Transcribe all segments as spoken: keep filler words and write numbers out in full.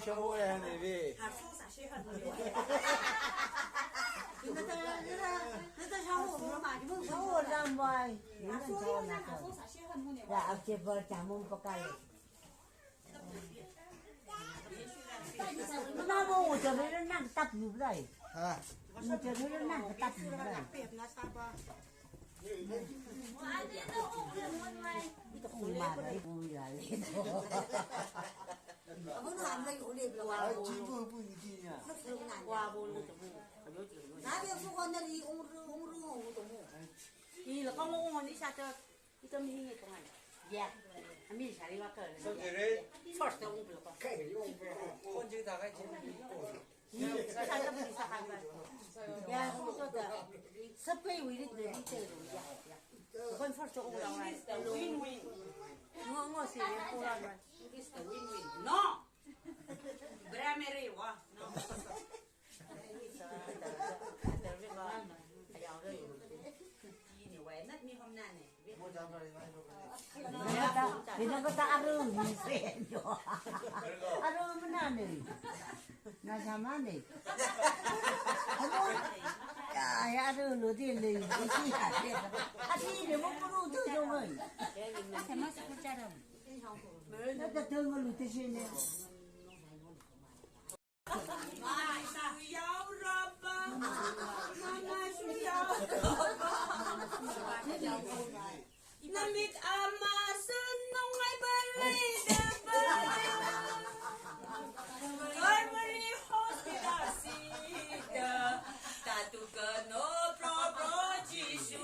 Shawo ya ne ve. Shawo ramwai. Ya, ache bar chamum pakai. Namo uja mera nang tap yu lai. Ha. Uja mera nang tap yu lai. Ito kung malay, kung malay. Ila kang ung ni sa ta, ito mi hingi tongan. Ya. Ami sari wa ka. First ta ung pula ka. Kon jing ta kai jing. Sa ta mi sa kai ba. Ya, ung to ta. Sab kai wi rit ne ri te ru ya. Ya. Kon first ta ung la wa. Win-win. Ngo ngo si ya ko la wa. It's the win-win. No. Primary wa. No. Ina kata aru ni se yo. Aru mana ni? Na sama ni? Aru? Ya, ya aru lo di le. Isi ya de. Asi de mo puru tu jo mo. Sama sa kucharam. Na ta tu mo lu te si ne. Namit ama senung ai balai daba. Calvary Hospital sida. Tatu kano pro pro Jisu.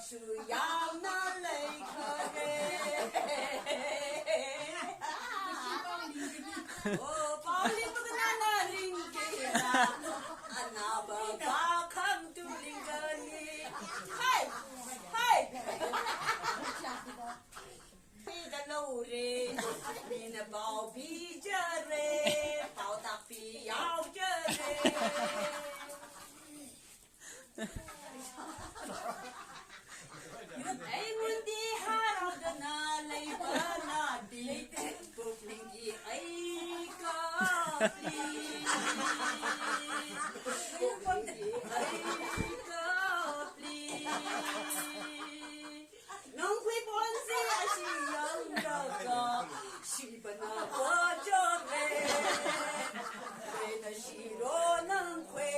Shuya na lei khare. O, Pauli pagana na ringkira. Anaba ba kham tu ringkani. Hai, hai. Pida lo re. Mina pao pi jare. Pao tak pi yao jare. Ai mundi harau dana lei bana di, pupling di ai kapli. Pupling di ai kapli. Nongkhui ponsi ashi yang daga, shi bana pajame. Rena shiro nongkhui.